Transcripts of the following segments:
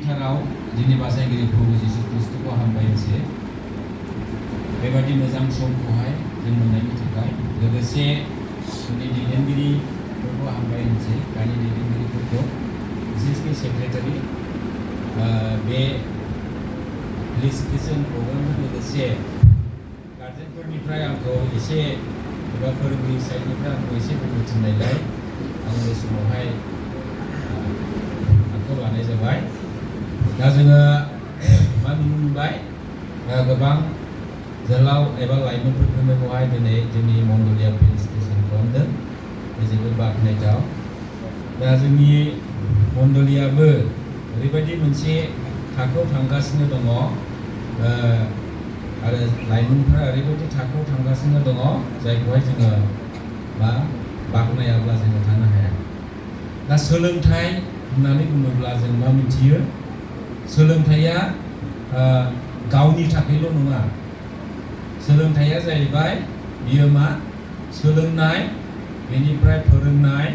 गिबिथाराव जोंनि बासायगिरि प्रभु जिसु ख्रिस्टखौ हामबायसै बेबायदि मोजां समखौहाय जों मोननायनि थाखाय लोगोसे जोंनि दैदेनगिरिफोरखौ हामबायसै दानि दैदेनगिरिफोरखौ जिसनि सेक्रेटारि बे फेलिसिटेसन प्रग्रामजों लोगोसे गार्जेनफोरनिफ्राय आंखौ एसे एबा फोरोंगिरि साइडनिफ्राय आंखौ एसे बुंनो थिननायलाय आं बे समावहाय आखायाव लानाय जाबाय। दा जोङो मा नुनो मोनबाय गोबां जोहोलाव एबा लाइमोनफोरखौहाय दिनै जोंनि मण्डलिया फेलिसिटेसन खालामदों बे जोबोद बाख्नायथाव। दा जोंनि मण्डलियाबो ओरैबायदि मोनसे थाखोआव थांगासिनो दङ आरो लाइमोनफ्रा ओरैबायदि थाखोआव थांगासिनो दङ जायखौहाय जोङो बाख्नायाब्ला जोङो थानो हाया। दा सोलोंथाइ होननानै बुङोब्ला जों मा मिथियो? सोलोंथाइया गावनि थाखायल' नङा। सोलोंथाइया जाहैबाय बियो मा सोलोंनाय, बेनिफ्राय फोरोंनाय,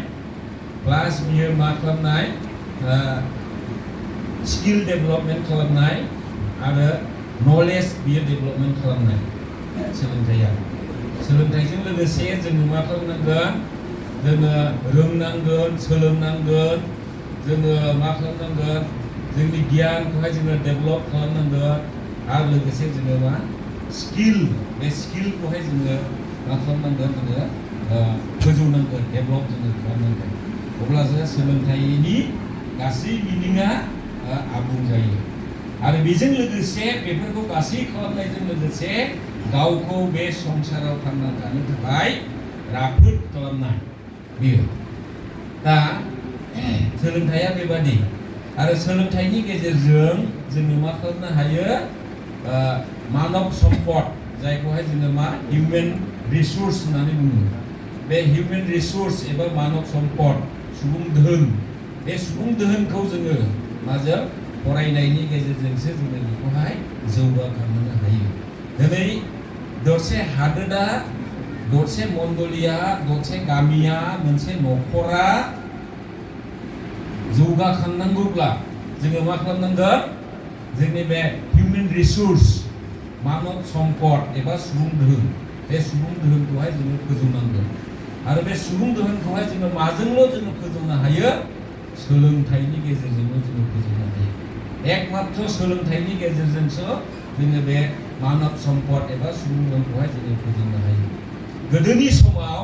प्लास बियो मा खालामनाय स्किल डेभेलपमेन्ट खालामनाय आरो नलेज बियो डेभेलपमेन्ट खालामनाय। सोलोंथाइजों लोगोसे जोङो मा खालामनांगोन? जोङो रोंनांगोन, सोलोंनांगोन, जोङो मा खालामनांगोन? जोंनि गियानखौहाय जोङो डेभेलप खालामनांगोन आरो लोगोसे जोङो मा स्किल, बे स्किलखौहाय जोङो मा खालामनांगोन? जोङो फोजौनांगोन, डेभेलप जोङो खालामनांगोन। अब्लासो सोलोंथाइनि गासै मिनिङा आबुं जायो। आरो बेजों लोगोसे बेफोरखौ गासै खालामनायजों लोगोसे गावखौ बे संसाराव थांना थानो थाखाय राफोद खालामनाय बेयो। दा सोलोंथाइया बेबादि आरो सोलोंथाइनि गेजेरजों जोङो मा खालामनो हायो? मानब सम्पद, जायखौहाय जोङो मा हिउमेन रिसोर्स होननानै बुङो। बे हिउमेन रिसोर्स एबा मानब सम्पद, सुबुं दोहोन, बे सुबुं दोहोनखौ जोङो माजों फरायनायनि गेजेरजोंसो जोङो बेखौहाय जौगाखांहोनो हायो। दिनै दरसे हादोरा, दरसे मण्डलिया, दरसे गामिया, मोनसे न'खरा जौगाखांनांगौब्ला जोङो मा खालामनांगोन? जोंनि बे हिउमेन रिसोर्स, मानब सम्पद एबा सुबुं दोहोन, बे सुबुं दोहोनखौहाय जोङो फोजौनांगोन। आरो बे सुबुं दोहोनखौहाय जोङो माजोंल' जोङो फोजौनो हायो? सोलोंथाइनि गेजेरजोंल' जोङो फोजौनो हायो। एकमात्र सोलोंथाइनि गेजेरजोंसो जोङो बे मानब सम्पद एबा सुबुं दोहोनखौहाय जोङो फोजौनो हायो। गोदोनि समाव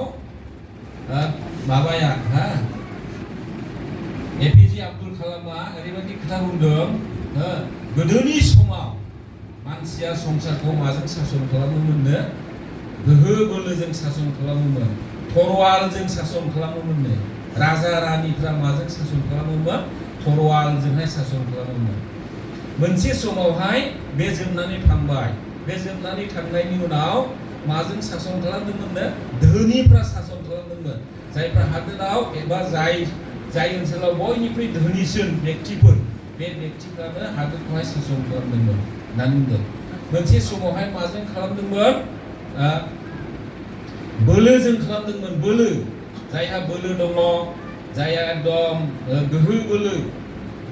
एपिजे आब्दुल कालामआ ओरैबायदि खोथा बुंदों, गोदोनि समाव मानसिया संसारखौ माजों सासन खालामोमोननो? गोहो बोलोजों सासन खालामोमोन, थरवालजों सासन खालामोमोननो। राजा रानिफ्रा माजों सासन खालामोमोन? थरवालजोंहाय सासन खालामोमोन। मोनसे समावहाय बे जोबनानै थांबाय। बे जोबनानै थांनायनि उनाव माजों सासन खालामदोंमोननो? धोनिफ्रा सासन खालामदोंमोन। जायफ्रा हादोराव एबा जाय ओनसोलाव बयनिख्रुइ धोनिसिन व्यक्तिफोर, बे व्यक्तिफ्रानो हादोरखौहाय सासन खालामदोंमोन होननानै बुंदों। मोनसे समावहाय माजों खालामदोंमोन? बोलोजों खालामदोंमोन। बोलो, जायहा बोलो दङ, जायहा एकदम गोहो बोलो,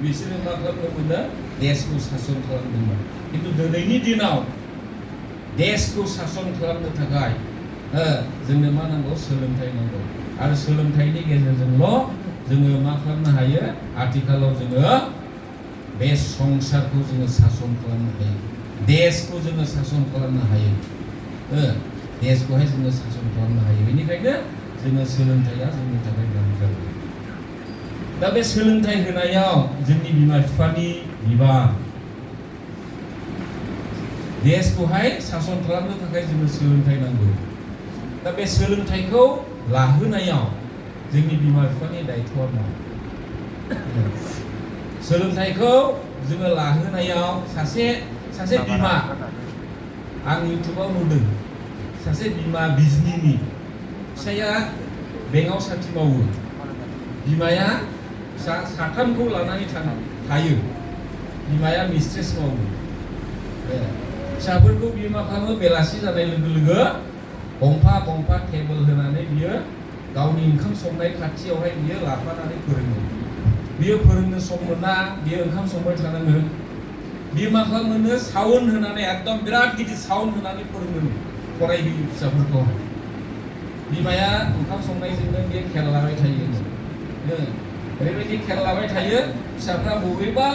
बिसोरो मा खालामदोंमोन? देशखौ सासन खालामदोंमोन। खिन्थु दिनैनि दिनाव देशखौ सासन खालामनो थाखाय जोंनो मा नांगौ? सोलोंथाइ नांगौ। आरो सोलोंथाइनि गेजेरजोंल' जोङो मा खालामनो हायो? आथिखालाव जोङो बे संसारखौ जोङो सासन खालामनो हायो, देशखौ जोङो सासन खालामनो हायो, देशखौहाय जोङो सासन खालामनो हायो। बेनिखायनो जोङो सोलोंथाइया जोंनि थाखाय गोनांथार। दा बे सोलोंथाइ होनायाव जोंनि बिमा बिफानि बिबान, देशखौहाय सासन खालामनो थाखाय जोङो सोलोंथाइ नांगौ। दा बे सोलोंथाइखौ लाहोनायाव जोंनि बिमा बिफानि दायथ'आ मा? सोलोंथाइखौ जोङो लाहोनायाव सासे बिमा, आं इउटुबाव नुदों, सासे बिमा बिजनिनि फिसाया बेंकआव साख्रि मावो। बिमाया फिसा साथामखौ लानानै थायो। बिमाया मिस्ट्रेस मावो। फिसाफोरखौ बियो मा खालामो? बेलासि जानाय लोगो लोगो गंफा टेबोल होनानै बियो गावनि ओंखाम संनाय खाथियावहाय बियो लाफानानै फोरोङो। बियो फोरोंनो सम मोना बियो ओंखाम संबाय थानाङो बियो मा खालामो साउन्ड होनानै एकदम बिराद गिदिर साउन्ड होनानै फोरोङो फरायहोयो फिसाफोरखौ बिमाया ओंखाम संनायजोंनो बियो खेल लाबाय थायो ओरैबायदि खेल लाबाय थायो फिसाफ्रा बबेबा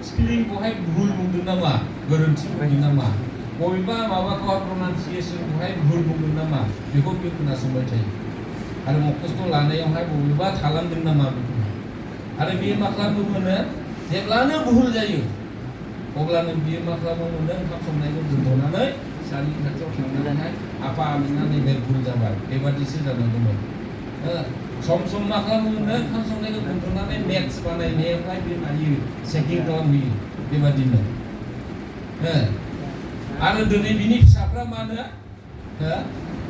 स्पेलिंखौहाय भुल बुंदों नामा गोरोन्थि बुंदों नामा बबेबा माबाखौ प्रनाउन्सिएसनखौहाय भुल बुंदों नामा बेखौ बियो खोनासंबाय थायो आरो मखस्थ' लानायावहाय बबेबा थालांदों नामा बेखौ आरो बियो मा खालामो जेब्लानो भुल जायो अब्लानो बियो मा खालामो ओंखाम संनायखौ दोनथ'नानै फिसानि खाथियाव थांनानैहाय आफा नोंना नैबे भुल जाबाय बेबादिसो जानांगौमोन सम सम मा खालामो ओंखाम संनायखौ दोनथ'नानै मेथ्स बानायनायावहाय बे नायो चेकिं खालामहैयो बेबादिनो आरो दिनै बिनि फिसाफ्रा मा होनो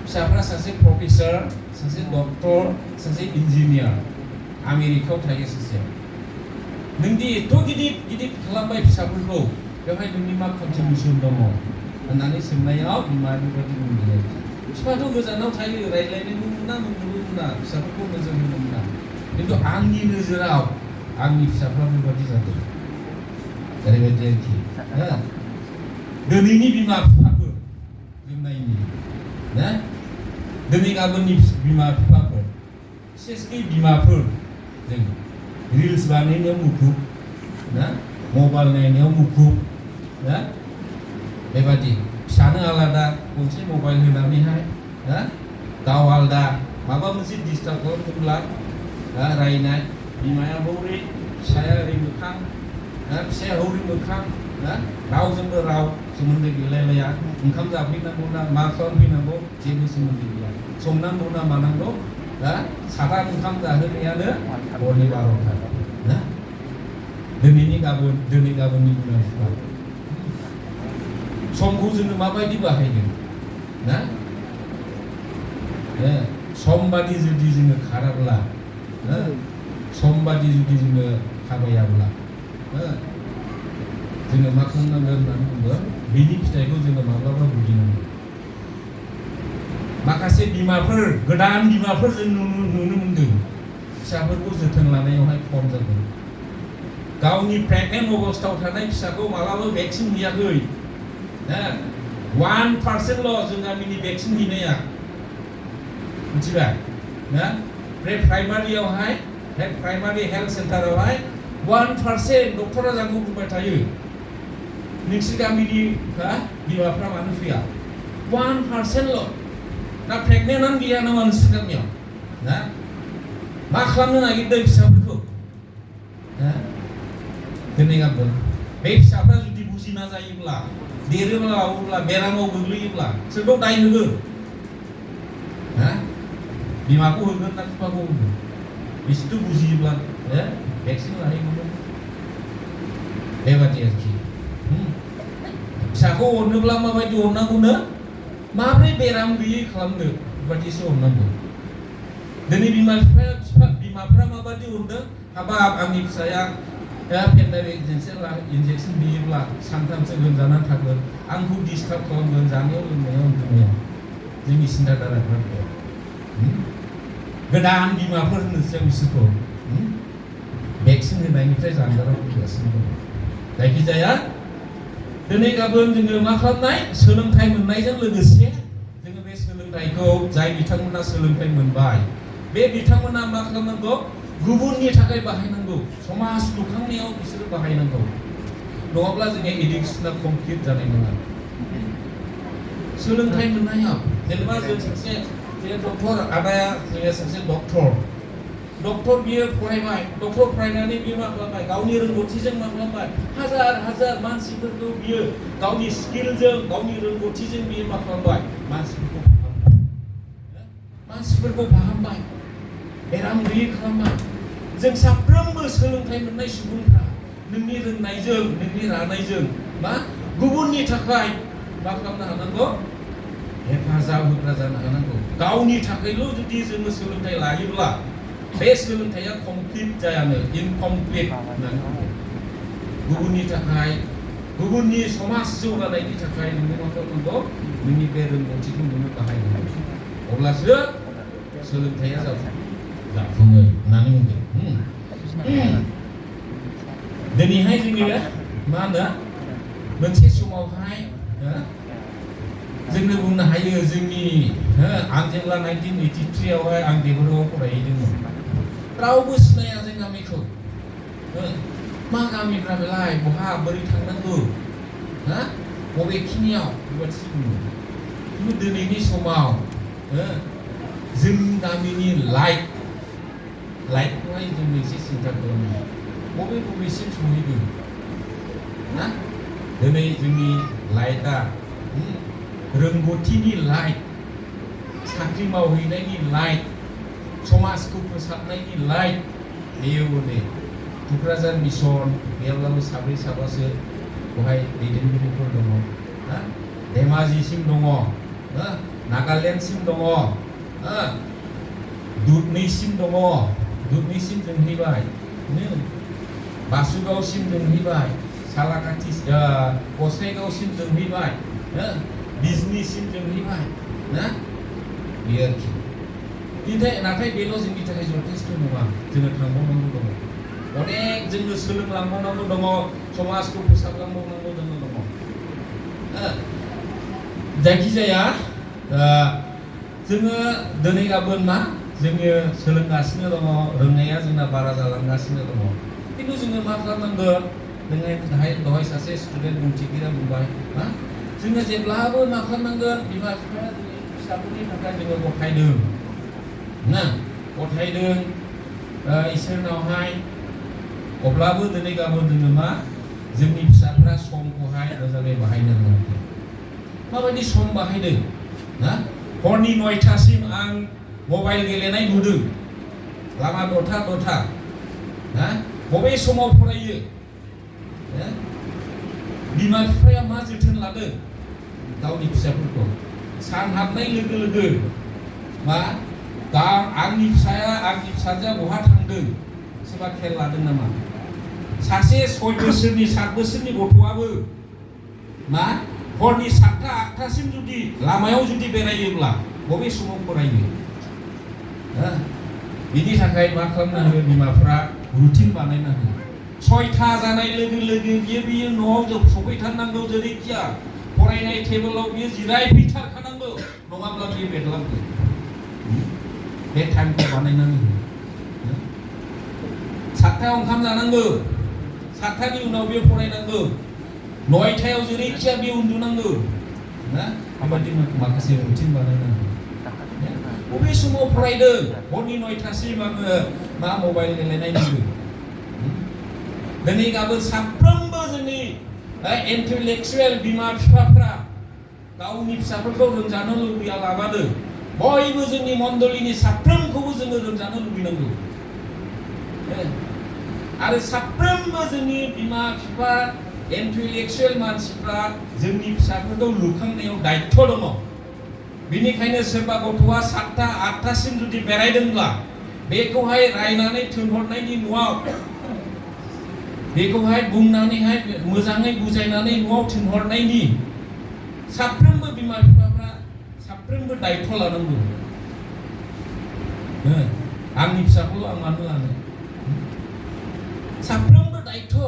फिसाफ्रा सासे प्रफेसर सासे डक्टर सासे इन्जिनियार आमेरिकायाव थायो सासे नोंदि एथ' गिदिर खालामबाय फिसाफोरखौ बेवहाय नोंनि मा कन्ट्रिबिउसन दङ होननानै सोंनायाव बिमा बेबायदि बुंदों बिफाथ' गोजानाव थायो रायज्लायनोबो मोना मोननोबो मोना फिसाफोरखौ नोजोर होनो मोना खिन्थु आंनि नोजोराव आंनि फिसाफ्रा बेबायदि जादों ओरैबायदि आरोखि दिनैनि बिमा बिफाफोर जों नायनि ना दिनै गाबोननि बिमा बिफाफोर बिसेसकि बिमाफोर जों रिल्स बानायनायाव मुखुब ना मबाइल नायनायाव मुखुब ना बेबादि फिसानो आलादा गंसे मबाइल होनानैहाय गाव आलादा माबा मोनसे डिस्टार्ब खालामदोंब्ला रायनाय बिमाया हौरै फिसाया ओरै मोखां फिसाया हौरै मोखां रावजोंबो राव सोमोन्दो गैलायलाया ओंखाम जाफैनांगौ ना मा खालामफैनांगौ जेबो सोमोन्दो गैया संनांगौ ना मानांगौ सादा ओंखाम जाहोनायानो हरनि 12टा ना दिनै गाबोननि बिमा बिफा समखौ जोङो माबायदि बाहायदों ना सम बादि जुदि जोङो खाराब्ला सम बादि जुदि जोङो थाबायाब्ला जोङो मा खालामनांगोन होननानै बुङो बिनि फिथाइखौ जोङो माब्लाबा बुजिनांगोन माखासे बिमाफोर गोदान बिमाफोर जों नुनो मोनदों फिसाफोरखौ जोथोन लानायावहाय खम जादों गावनि प्रेगनेन्ट अबस्थायाव थानाय फिसाखौ मालाबा भेक्सिन होयाखै 1%ल' जों गामिनि भेक्सिन हैनाया मिथिबाय ना प्राइमारियावहाय प्राइमारि हेल्थ सेन्टारावहाय 1% डक्टरा जोंखौ बुंबाय थायो नोंसोर गामिनि बिमाफ्रा मानो फैया 1%ल' ना प्रेगनेन्टआनो गैया नामा नोंसोर गामियाव ना मा खालामनो नागिरदों फिसाफोरखौ दिनै गाबोन बे फिसाफ्रा जुदि बुजिना जायोब्ला देरोब्ला अब्ला बेरामाव गोग्लैयोब्ला सोरखौ दाय होगोन बिमाखौ होगोन ना बिफाखौ होगोन बिसोरथ' बुजियोब्ला भेक्सिन लाहैगौमोन बेबादि आरोखि फिसाखौ अननोब्ला माबायदि अननांगौनो माब्रै बेराम गैयै खालामनो बेबादिसो अननांगौ दिनै बिमाफ्रा माबादि अनदों हाबाब आंनि फिसाया भेटेनारि इन्जेक्सन होयोब्ला सानथामसो लोमजानानै थागोन आंखौ डिस्टार्ब खालामगोन जानायाव लोंनायाव उन्दुनायाव जोंनि सिन्थाधाराफ्रा गोदान बिमाफोर होनोसै आं बिसोरखौ भेक्सिन होनायनिफ्राय जानगाराव फैगासिनो दं जायखिजाया दिनै गाबोन जोङो मा खालामनाय सोलोंथाइ मोननायजों लोगोसे जोङो बे सोलोंथाइखौ जाय बिथांमोना सोलोंथाइ मोनबाय बे बिथांमोना मा खालामनांगौ गुबुननि थाखाय बाहायनांगौ समाज लुखांनायाव बिसोरो बाहायनांगौ नङाब्ला जोंनि एडुकेसना कमप्लिट जानाय नङा सोलोंथाइ मोननायाव जेनेबा जों सासे डक्टर आदाया जोङो सासे डक्टर बियो फरायबाय डक्टर फरायनानै बियो मा खालामबाय गावनि रोंगौथिजों मा खालामबाय हाजार मानसिफोरखौ बियो गावनि स्किलजों गावनि रोंगौथिजों बियो मा खालामबाय मानसिफोरखौ फाहामबाय बेराम गैयै खालामबाय जों साफ्रोमबो सोलोंथाइ मोननाय सुबुंफ्रा नोंनि रोंनायजों नोंनि रानायजों मा गुबुननि थाखाय मा खालामनो हानांगौ हेफाजाब होग्रा जानो हानांगौ गावनि थाखायल' जुदि जोङो सोलोंथाइ लायोब्ला बे सोलोंथाइया कमप्लिट जायानो इनकमप्लिट होननानै बुङो गुबुननि थाखाय गुबुननि समाज जौगानायनि थाखाय नोङो मा खालामनांगौ नोंनि बे रोंगौथिखौ नोङो बाहायनांगौ अब्लासो सोलोंथाइया जाफुङो होननानै बुंदों दिनैहाय जोङो मा होनो मोनसे समावहाय जोंनो बुंनो हायो जोंनि आं जेब्ला 1983 आवहाय आं देबोरगावआव फरायहैदोंमोन रावबो सिनाया जों गामिखौ मा गामिफ्रा बेलाय बहा बोरै थांनांगौ बबेखिनियाव बेबायदि बुङो खिन्थु दिनैनि समाव जोंनि गामिनि लाइटखौहाय जों एसे सिन्था खालामो बबेसिम सहैगोन ना दिनै जोंनि लाइटआ रोंगौथिनि लाइट साख्रि मावहैनायनि लाइट समाजखौ फोसाबनायनि लाइट बेयो नै क'क्राझार मिसन गैयाब्लाबो साब्रै साबासो बेवहाय दैदेनगिरिफोर दङ धेमाजिसिम दङ नागालेण्डसिम दङ दुधनैसिम दङ दुधनैसिम जोंहैबाय बासुगावसिम जोंहैबाय सालाकाथि गसाइगावसिम जोंहैबाय बिजनीसिम जोंहैबाय ना बेयो आरोखि नाथाय बेल' जोंनि थाखाय जथेस्थ' नङा जोङो थांबावनांगौ दङ अनेक जोङो सोलोंलांबावनांगौ दङ समाजखौ फोसाबलांबावनांगौ दङ जायखिजाया जोङो दिनै गाबोन मा जोङो सोलोंगासिनो दङ रोंनाया जोंना बारा जालांगासिनो दङ खिन्थु जोङो मा खालामनांगोन दहाय सासे स्टुडेन्ट बुंथिगिरिया बुंबाय जोङो जेब्लाबो मा खालामनांगोन बिमा बिफाया जोंनि फिसाफोरनि थाखाय जोङो गथायदों इसोरनावहाय अब्लाबो दिनै गाबोन जोङो मा जोंनि फिसाफ्रा समखौहाय मोजाङै बाहायनो रोङाखै माबायदि सम बाहायदों हरनि 9टासिम आं मबाइल गेलेनाय नुदों लामा दथा बबे समाव फरायो बिमा बिफाया मा जोथोन लादों गावनि फिसाफोरखौ सान हाबनाय लोगो लोगो आंनि फिसाजोआ बहा थांदों सोरबा खेल लादों नामा सासे 6 बोसोरनि 7 बोसोरनि गथ'आबो हरनि 7टा 8टासिम जुदि लामायाव जुदि बेरायोब्ला बबे समाव फरायो बिनि थाखाय मा खालामना होयो बिमाफ्रा रुटिन बानायना होयो 6टा जानाय लोगो लोगो बियो न'आव सफैथारनांगौ जेरैखिया फरायनाय टेबोलाव बियो जिरायफैथारखानांगौ नङाब्ला बियो बेदलांगोन बे टाइमखौ बानायनानै होयो 7टायाव ओंखाम जानांगौ 7टानि उनाव बियो फरायनांगौ 9टायाव जेरैखिया बियो उन्दुनांगौ बेबायदि माखासे रुटिन बानायनांगौ बबे समाव फरायदों हरनि 9टासिम आङो मबाइल गेलेनाय नुदों दिनै गाबोन साफ्रोमबो जोंनि इन्टेलेक्सुवेल बिमा बिफाफ्रा गावनि फिसाफोरखौ रोंजानो लुबैयालाबानो बयबो जोंनि मण्डलीनि साफ्रोमखौबो जोङो रोंजानो लुबैनांगौ आरो साफ्रोमबो जोंनि बिमा बिफा इन्टेलेक्सुवेल मानसिफ्रा जोंनि फिसाफोरखौ लुखांनायाव दायित्व दङ बेनिखायनो सोरबा गथ'आ 7टा 8टासिम जुदि बेरायदोंब्ला बेखौहाय रायनानै थिनहरनायनि न'आव बेखौहाय बुंनानैहाय मोजाङै बुजायनानै न'आव थिनहरनायनि साफ्रोमबो बिमा बिफाफ्रा साफ्रोमबो दायित्व लानांगौ आंनि फिसाखौ आं मानो लानो साफ्रोमबो दायित्व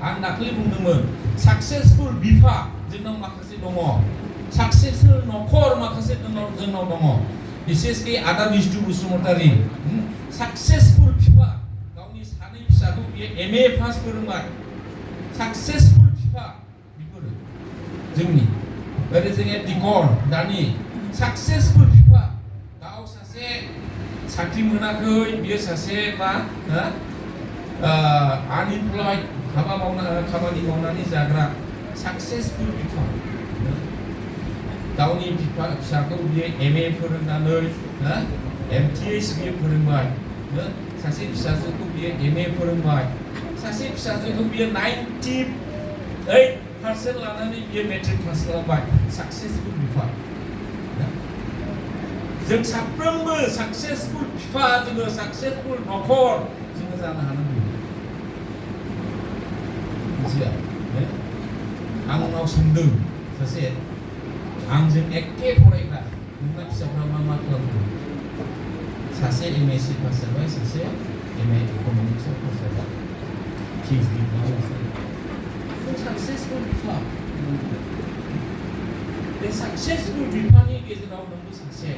आं दाखालि बुंदोंमोन साक्सेसफुल बिफा जोंनाव माखासे दङ साक्सेसफुल न'खर माखासे जोंनाव दङ बिसेसकि आदा बिष्णु बसुमतारी साक्सेसफुल बिफा गावनि सानै फिसाखौ बियो MA पास फोरोंबाय साक्सेसफुल बिफा बेफोरो जोंनि ओरै जोङो दिकर दानि साक्सेसफुल बिफा गाव सासे साख्रि मोनाखै बियो सासे आनइमप्लयड खामानि मावनानै जाग्रा साक्सेसफुल बिफा गावनि फिसाखौ बियो MA फोरोंनानै MTH बियो फोरोंबाय सासे फिसाजोखौ बियो MA फोरोंबाय सासे फिसाजोखौ बियो 98% लानानै बियो मेट्रिक पास खालामबाय साक्सेसफुल बिफा जों साफ्रोमबो साक्सेसफुल बिफा जोङो साक्सेसफुल न'खर जोङो जानो हानांगौ आंनाव सोंदों सासे आंजों एखे फरायग्रा नोंना फिसाफ्रा मा खालामदों सासे MSc पास जाबाय सासे MA इक'नमिक्सआव पास जाबाय PhD खालामगासिनो successful बिफा बे successful बिफानि गेजेराव नोंबो सासे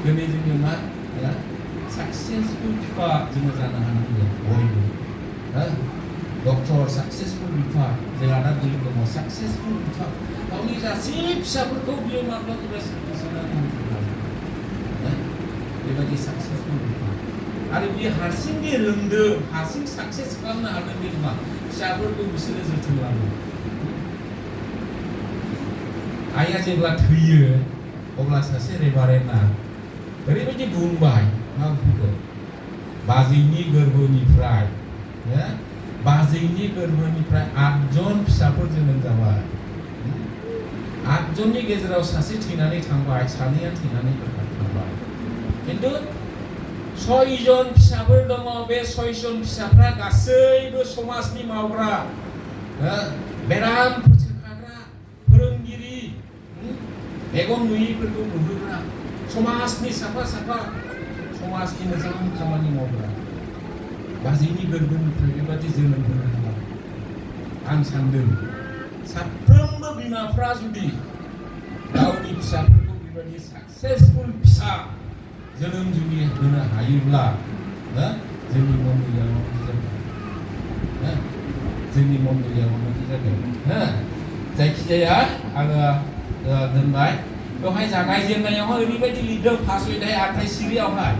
दिनै जोङो मा successful बिफा जोङो जानो हानांगोन बयबो डक्टर successful बिफा जोंहा दा दङ successful बिफा गावनि गासै फिसाफोरखौ बियो माब्लाबा बेबायदि successful बिफा आरो बियो हारसिंनि रोंदों हारसिं साक्सेस खालामनो हादों बे नङा फिसाफोरखौ बिसोरो जोथोन लादों आइया जेब्ला थैयो अब्ला सासे रेभारेन्डआ ओरैबायदि बुंबाय मा बुंखो बाजैनि गोरबोनिफ्राय 8 जन फिसाफोर जोनोम जाबाय 8 जननि गेजेराव सासे थैनानै थांबाय सानैया थैनानै थांबाय खिन्थु 6 जन फिसाफोर दङ बे 6 जन फिसाफ्रा गासैबो समाजनि मावग्रा बेराम फोसाबग्रा फोरोंगिरि मेगन नुयैफोरखौ नुहोग्रा समाजनि साफा समाजनि मोजां खामानि मावग्रा बाजैनि गोरबोनिफ्राय बेबादि जोनोम होनो हाबाय आं सान्दों साफ्रोमबो बिमाफ्रा जुदि गावनि फिसाफोरखौ बेबादि साक्सेसफुल फिसा जोनोम जुदि होनो हायोब्ला जोंनि मन्दिराव माबायदि जागोन जोंनि मन्दिराव माबायदि जागोन जायखिजाया आङो दोनबाय बेवहाय जागायजेननायावहाय ओरैबायदि लिरदों फासयनाय आखाइ सिरियावहाय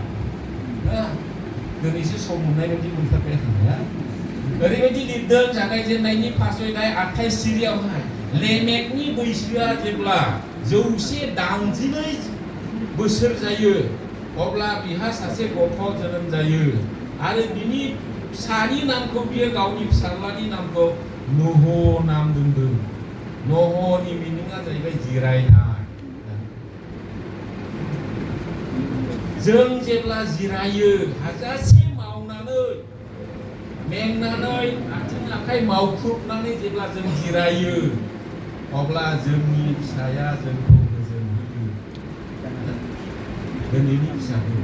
दिनैसो सम मोननाय बायदि मोनथारबाय आङो ओरैबायदि लिरदों जागायजेननायनि फासयनाय आखाइ सिरियावहाय लेमेकनि बैसोआ जेब्ला 192 बोसोर जायो अब्ला बिहा सासे गथ' जोनोम जायो आरो बिनि फिसानि नामखौ बियो गावनि फिसाज्लानि नामखौ नह नाम दोनदों नहनि मिनिङा जाहैबाय जिरायनाय जों जेब्ला जिरायो हाजासे मावनानै मेंनानै आथिं आखाइ मावख्रुबनानै जेब्ला जों जिरायो अब्ला जोंनि फिसाया जोंखौ गोजोन होयो दिनैनि फिसाफोर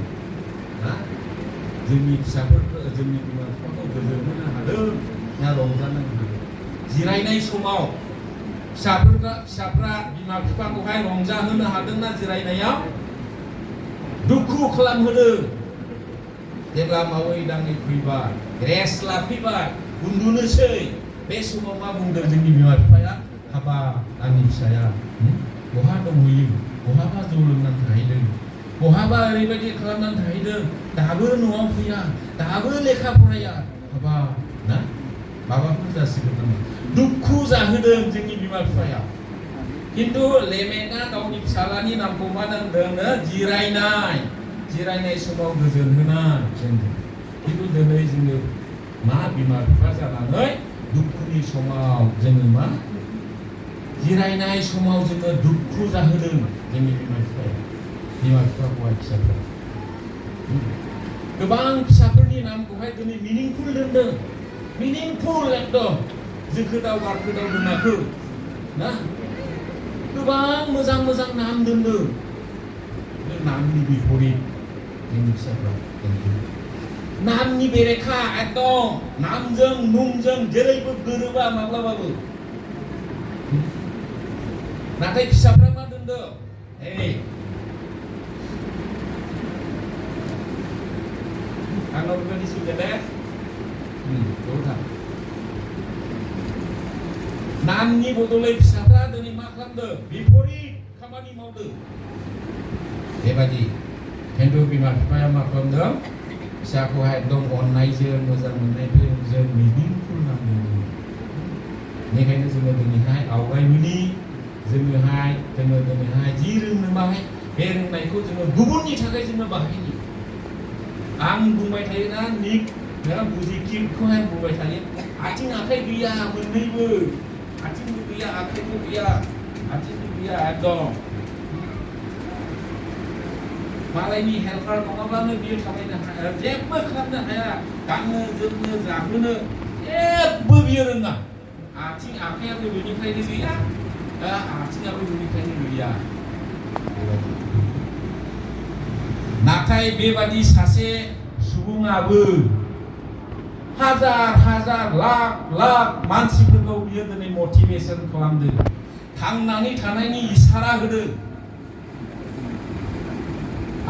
जोंनि फिसाफोरखौ जोंनि बिमा बिफाखौ गोजोन होनो हादों ना रंजानो हादों जिरायनाय समाव फिसाफ्रा बिमा बिफाखौहाय रंजाहोनो हादोंना जिरायनायाव दुखु खालामहोदों जेब्ला मावै दाङै फैबाय रेस्ट लाफैबाय उन्दुनोसै बे समाव मा बुंदों जोंनि बिमा बिफाया हाबा आंनि फिसाया बहा दंहैयो बहाबा जौ लोंनानै थाहैदों बहाबा ओरैबायदि खालामनानै थाहैदों दाबो न'आव फैया दाबो लेखा फराया हाबा ना माबाफोर जासिगोन नामा दुखु जाहोदों जोंनि बिमा बिफाया खिन्थु लेमेकआ गावनि फिसालानि नामखौ मा दोनदों जिरायनाय समाव गोजोन होनाय खिन्थु दिनै जोङो मा बिमा बिफा जानानै दुखुनि समाव जोङो मा जिरायनाय समाव जोङो दुखु जाहोदों जोंनि बिमा बिफाखौहाय फिसाफ्रा गोबां फिसाफोरनि नामखौहाय दिनै मिनिंफुल दोनदों मिनिंफुल एकदम जोखोदाव गारखोदाव दोनाखै ना गोबां मोजां नाम दोनदों नामनि बिपरित जोंनि फिसाफ्रा नामनि बेरेखा एकदम नामजों मुंजों जेरैबो गोरोबा माब्लाबाबो नाथाय फिसाफ्रा मा दोनदों आंनाव बेबायदि सोंदों दे नामनि बदलै फिसाफ्रा दिनै मा खालामदों बिपरित खामानि मावदों बेबायदि खिन्थु बिमा बिफाया मा खालामदों फिसाखौहाय एकदम अननायजों मोजां मोननायजों मिनिंफुल नाम दोनदों बेनिखायनो जोङो दिनैहाय आवगायबोनि जोङोहाय जि रोंनो बाहाय बे रोंनायखौ जोङो गुबुननि थाखाय जोङो बाहायनि आं बुंबाय थायोना बुजिखौहाय बुंबाय थायो आथिं आखाइ गैया मोननैबो आथिंबो गैया आखाइबो गैया एकदम मालायनि हेल्पार नङाब्लानो बियो थाबायनो हाया जेबो खालामनो हाया गाननो जोमनो जाहोनो जेबो बियो रोङा आथिं आखाइयाबो बेनिफ्रायनो गैया आथिङाबो बेनिफ्रायनो गैया नाथाय बेबादि सासे सुबुङाबो हाजार लाख मानसिफोरखौ बियो दिनै मटिभेसन खालामदों, थांनानै थानायनि इसारा होदों।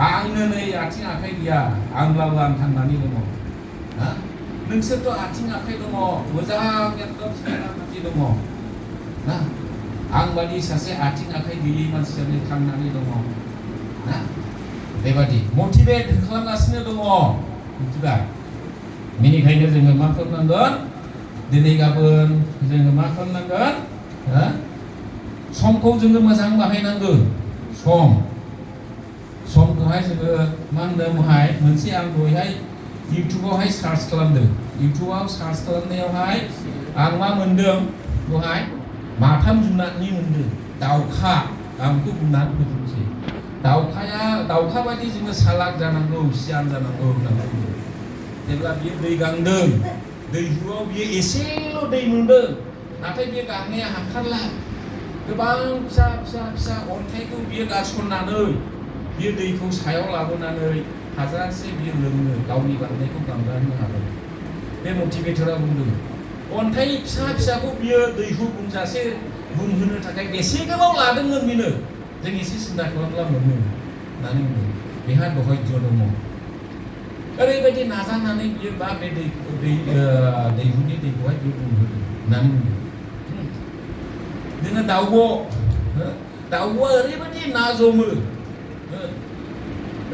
आंनो नै आथिं आखाइ गैया, आंब्लाबो आं थांनानै दङ। नोंसोरथ' आथिं आखाइ दङ, मोजां एकदम समायना मानसि दङ ना। आं बादि सासे आथिं आखाइ गैयै मानसियानो थांनानै दङ ना। बेबादि मटिभेट खालामगासिनो दङ मिथिबाय। बेनिखायनो जोङो मा खालामनांगोन, दिनै गाबोन जोङो मा खालामनांगोन, समखौ जोङो मोजां बाहायनांगोन। समखौहाय जोङो मा होनदोंहाय, मोनसे आं दहाय इउटुबावहाय सार्च खालामदों। इउटुबाव सार्च खालामनायावहाय आं मा मोनदों, दहाय माथाम जुनारनि मोनदों। दाउखा, आं बेखौ बुंनानै फोजोबनोसै। दाउखा बायदि जोङो सालाक जानांगौ, सियान जानांगौ होननानै बुंदों। जेब्ला बियो दै गांदों, दैहुआव बियो एसेल' दै मोनदों, नाथाय बियो गांनाया हाथारला। गोबां फिसा अन्थाइखौ बियो गारसननानै बियो दैखौ सायाव लाबोनानै हाजारसे बियो लोङो, गावनि गांनायखौ गांगाहोनो हागोन। बे मटिभेटरा बुंदों, अन्थाइ फिसाखौ बियो दैहु बुंजासे बुंहोनो थाखाय बेसे गोबाव लादोंमोन बेनो, जों एसे सिन्था खालामब्ला मोनो होननानै बुंदों। बेहा धैर्य दङ। ओरैबायदि नाजानानै बियो बा बे दैहुनि दैखौहाय बियो बुंहोदों होननानै बुंदों। जोङो दाउब'आ ओरैबायदि ना जमो,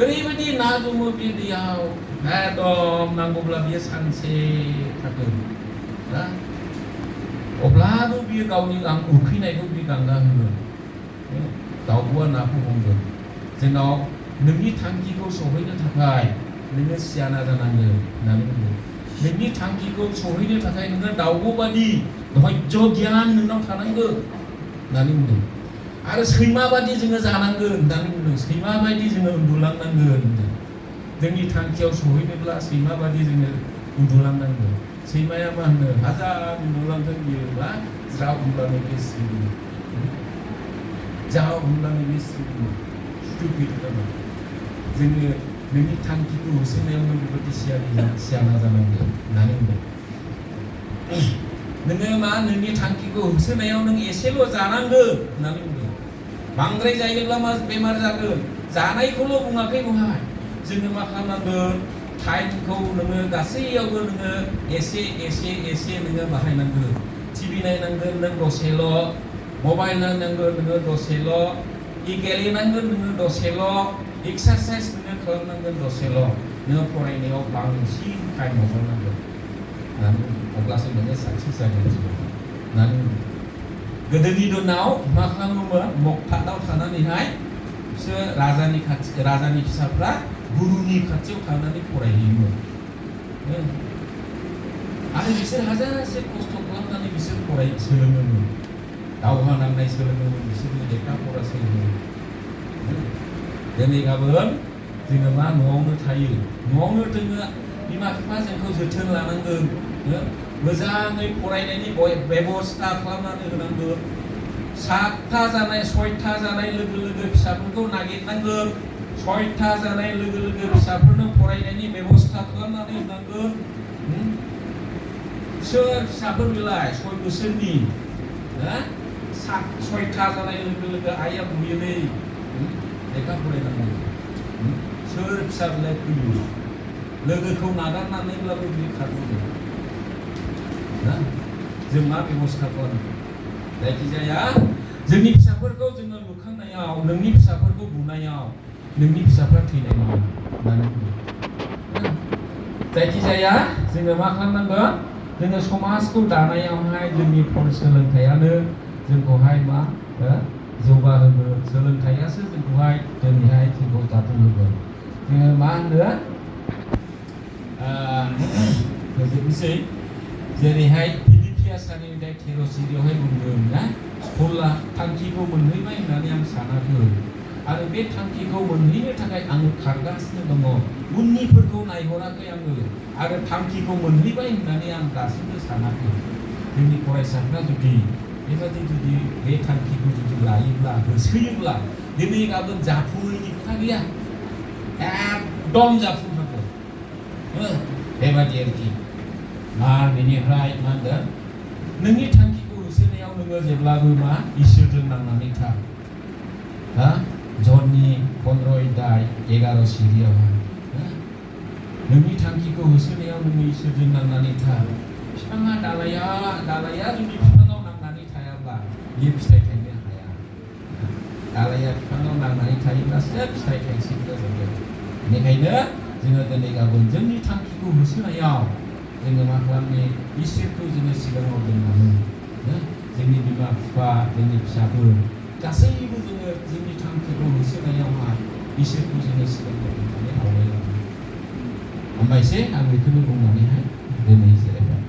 ओरैबायदि ना जमो बे दैयाव, एकदम नांगौब्ला बियो सानसे थागोन ना। अब्लाबो बियो गावनि उखैनायखौ बियो गांगा होगोन। दाउब'आ नाखौ बुंगोन, जोंनाव नोंनि थांखिखौ सहैनो थाखाय नोङो सियाना जानांगोन होननानै बुंदों। नोंनि थांखिखौ सहैनो थाखाय नोङो दाउब' बादि धैर्य गियान नोंनाव थानांगोन होननानै बुंदों। आरो सैमा बादि जोङो जानांगोन होननानै बुंदों। सैमा बायदि जोङो उन्दुलांनांगोन होनदों। जोंनि थांखियाव सहैनोब्ला सैमा बादि जोङो उन्दुलांनांगोन। सैमाया मा होनो, हाजार उन्दुलांथों बियो मा, ज्राव होनब्लानो बे सिरियो, जाव होनब्लानो बे सिरियो। स्टुपिड जाबाय। जोङो नोंनि थांखिखौ होसोनायाव नों बेबायदि सियाना जानांगोन होननानै बुंदों। नोङो मा, नोंनि थांखिखौ होसोनायाव नों एसेल' जानांगोन होननानै बुंदों। बांद्राय जायोब्ला मा बेमार जागोन। जानायखौल' बुङाखै बहाय, जोङो मा खालामनांगोन, टाइमखौ नोङो गासैयावबो नोङो एसे नोङो बाहायनांगोन। टिभि नायनांगोन नों दसेल', मबाइल नायनांगोन नोङो दसेल', गेलेनांगोन नोङो दसेल', एक्सारसाइज नोङो खालामनांगोन दसेल', नोङो फरायनायाव बांसिन टाइम हगारनांगोन होननानै, अब्लासो नोङो साक्सेस जागोन होननानै बुंदों। गोदोनि दिनाव मा खालामोमोन, मगथादाव थानानैहाय बिसोर राजानि फिसाफ्रा गुरुनि खाथियाव थांनानै फरायहैयोमोन। आरो बिसोर हाजारसे खस्थ' खालामनानै बिसोर सोलोङोमोन, दावहा नांनाय सोलोङोमोन, बिसोरनि लेखा फरा सोलोङोमोन। दिनै गाबोन जोङो मा, न'आवनो थायो, न'आवनो जोङो बिमा बिफा जोंखौ जोथोन लानांगोन, मोजाङै फरायनायनि बेबस्था खालामनानै होनांगोन। 6टा जानाय लोगो लोगो फिसाफोरखौ नागिरनांगोन, 6टा जानाय लोगो लोगो फिसाफोरनो फरायनायनि बेबस्था खालामनानै होनांगोन। सोर फिसाफोर बेलाय 6 बोसोरनि, 6टा जानाय लोगो लोगो आइया बुयोलै, लेखा फरायनांगौ। सोर फिसा बेलाय फैयो, लोगोखौ नागारनानैब्लाबो बियो खारबोगोन ना। जों मा बेबस्था खालामो, जायखिजाया जोंनि फिसाफोरखौ जोङो लुखांनायाव, नोंनि फिसाफोरखौ बुनायाव नोंनि फिसाफ्रा थैनाय नङा होननानै बुङो। जायखिजाया जोङो मा खालामनांगोन, जोङो समाजखौ दानायावहाय जोंनि सोलोंथाइयानो जोंखौहाय मा जौगाहोगोन। सोलोंथाइयासो जोंखौहाय दिनैहाय जोंखौ जाफुंहोगोन। जोङो मा होनो, फोजोबनोसै। जेरैहाय फिलिपियास 13:13 बुंदों ना, स्कुला थांखिखौ मोनहैबाय होननानै आं सानाखै, आरो बे थांखिखौ मोनहैनो थाखाय आङो खारगासिनो दङ। उननिफोरखौ नायहराखै आङो, आरो थांखिखौ मोनहैबाय होननानै आं दासिमबो सानाखै। जोंनि फरायसाफ्रा जुदि बेबायदि बे थांखिखौ जुदि लायोब्ला, होसोयोब्ला, दिनै गाबोन जाफुङैनि खोथा गैया, एकदम जाफुंखागोन। बेबायदि आरोखि। बेनिफ्राय मा होनदों नोंनि थांखिखौ होसोनायाव नोङो जेब्लाबो मा इसोरजों नांनानै था जननि 15 अध्याय 11 सिरियावहाय नोंनि थांखिखौ होसोनायाव नोङो इसोरजों नांनानै था बिफाङा दालाया जुदि बिफाङाव नांनानै थायाब्ला बियो फिथाइ थायनो हाया दालाया बिफाङाव नांनानै थायोब्लासो फिथाइ थाइसिगोन बेनिखायनो जोङो दिनै गाबोन जोंनि थांखिखौ होसोनायाव जोङो मा खालामनो इसोरखौ जोङो सिगाङाव दोननानै जोंनि बिमा बिफा जोंनि फिसाफोर गासैबो जोङो जोंनि थांखिखौ होसोनायावहाय इसोरखौ जोङो सिगाङाव दोननानै आवगायलाङो हामबायसै आं बेखौनो बुंनानैहाय दिनै जिरायबाय।